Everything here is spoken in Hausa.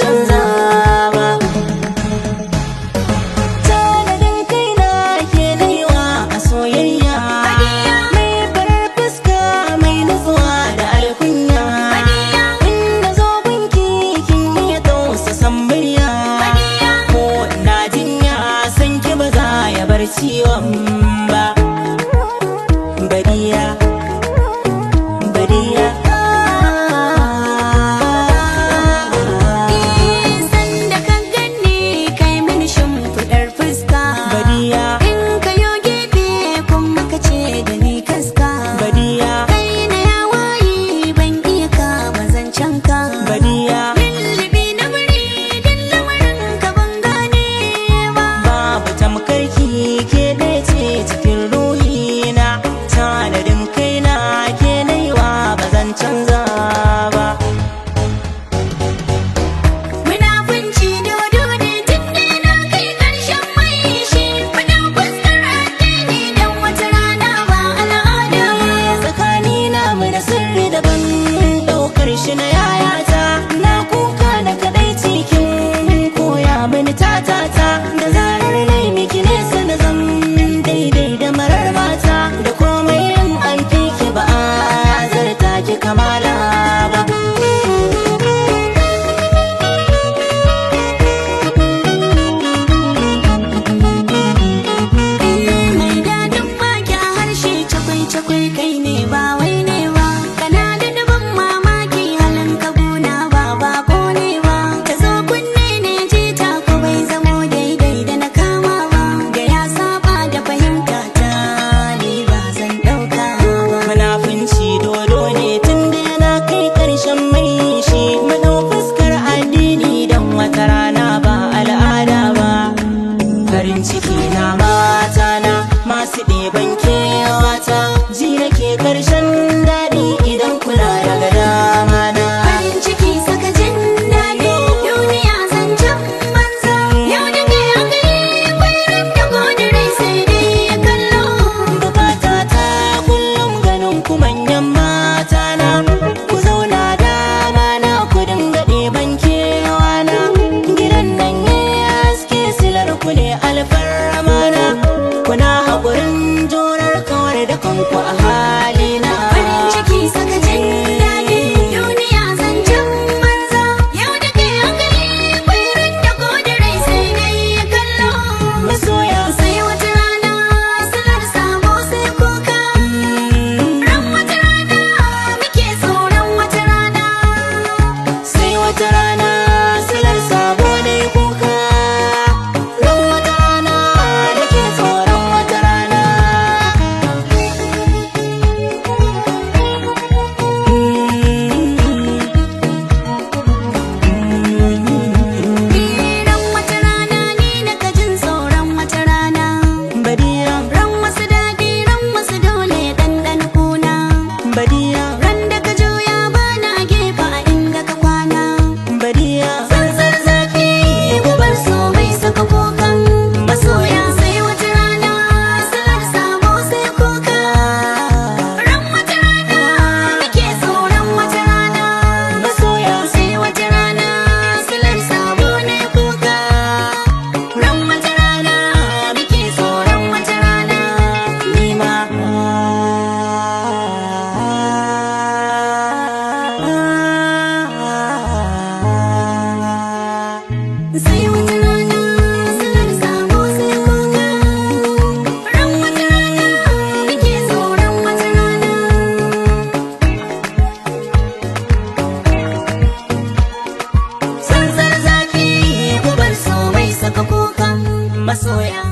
canza ba. Tanadin kaina ke naiwa a soyayya, mai farar fuska, mai nutsuwa da alkunya. In na zo gunki kin iya tausasan murya, ko na jinya san ki ba za ya bar ciwon ba. Badiya, badiya. Sanda ka ganni kai mini shimfiɗar fuska. Badiya. In ka yo gefe kuma ka ce da ni kaska. Badiya. Kai na ya waye, ban iya kama zancen ka. Badiya. Lullubi na bari don lamarin ka ban gane ba. Babu tamkarki, ke ɗaya ce cikin ruhina. Tanadin kaina ke naiwa, ba zan canza ba. Munafunci dodo ne tun da na kai ƙarshen mai shi. Faɗin fuskar addini don wata rana ba al'ada ba. Tsakani na mu da sirri daban, ɗaukar shi na yayata. Na kuka da kaɗai cikin koya mini tatata. Da zarar na yi miki nesa na zam daidai da marar mata. Da komai in an fi ki ba a zarta ki kamala ba. Mai daɗin baki a harshe, cakwai-cakwai kai ne ba wai ne ba. Kana da daban mamaki, halin ka gona ba bako ne ba. Ka zo kunne ne jita ko bai zamo daidai da na kama ba. Da ya saba da fahimta ta, ni ba zan ɗauka ba. Munafunci dodo ne tun da yana kai karshen mai shi. Mu fuskar addini don wata rana ba al'ada ba. Farin ciki na, mata na masu ɗeban kewata, ji nake karshen daɗi idan kula daga dama na. Farin ciki saka jin daɗi, duniya zancen banza. Yau da kai aka yi kullum da gode sai dai ya kallo. Bukata ta kullum ganin ku manyan mata na, ku zauna dama na, ku dinga ɗeban kewa na. Gidan nan ya haske silar ku ne alfarma na, kuna haƙurin jurar kawar da kanku a halina. Farin ciki saka jin daɗi, duniya zancen banza. Yau da kai aka yi kullum da gode sai dai ya kallo. Masoya. Sai wata rana sanar sabo sai kuka. Ran wata rana muke tsoron wata rana. Sai wata rana silar sabo ne kuka, ran wata rana nake tsoron wata rana. Ran wata rana ni na jin tsoron wata rana. Badiya. Ran wasu daɗi, ran wasu dole ɗanɗana kuna. Badiya. Ran da ka juya bana gefe a inda ka kwana. Badiya. Tsantsar zafi gubar so mai saka kukan masoya. Sai wata rana salar sabo sai kuka. Ran wata rana muke tsoron wata rana. Masoya. Sai wata rana silar sabo ne kuka. Ran wata rana muke tsoron wata rana. Nima. Sai wata rana silar sabo sai kuka. Ran wata rana muke tsoron wata rana. Tsantsar zafi Gubar so mai saka kukan masoya.